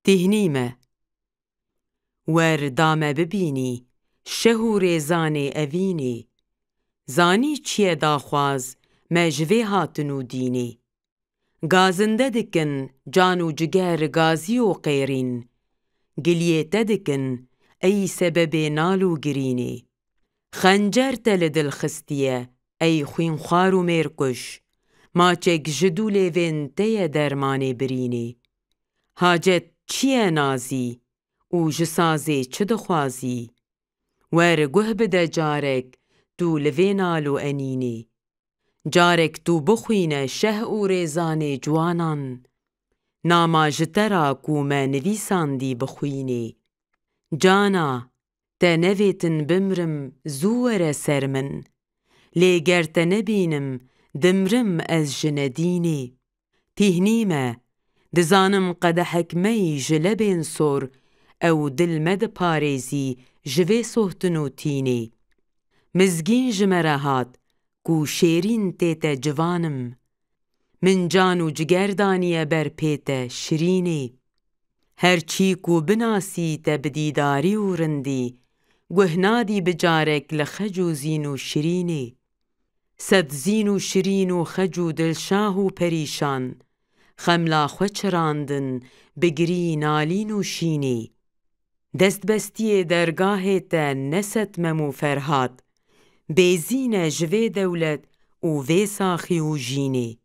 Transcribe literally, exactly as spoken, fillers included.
Tîhnî me. Wer da me bibînî, şeh û rêzanê evînê. Zanî çi ye daxwaz, me ji vê hatin û dînê. Gazinde dikin can û ciger gazî û qêrîn. Giliyê te dikin, ey sebebê nal û girînê. Xencer te li dil xistiye, ey xwînxwar û mêrkuj. Maçek ji dû lêvên te ye dermanê birînê. Hacet çi ye nazî û ji sazê çi dixwazî? Wer guh bide carek tu li vê nal û enînê. Carek tu bixwîne şeh û rêzanê ciwanan. Nama ji te ra ku me nivîsandî bixwînê. Cana, te nevêtin bimrim, zû were ser min. Lê ger te nebînim, dimrim ez ji nedînê. Tîhnî me, dizanim qedehek meyî ji lebên sor, ew dil me diparêzî ji vê sohtin û tînê. Mizgîn ji me re hat, ku şêrîn tête civanim. Min can û ciger daniye ber pê te şirînê. Her çî ku binasî te bi dîdarî û rindî, guh nadî bi carek li xec û zîn û şirînê. Sed zîn û şirîn û xec û dilşah û perîşan, xemla xwe çirandin, bi girî nalîn û şînê. Destbestiyê dergahê te ne Setmem û Ferhat, bêzî ne ji vê dewlet û vê saxî û jînê.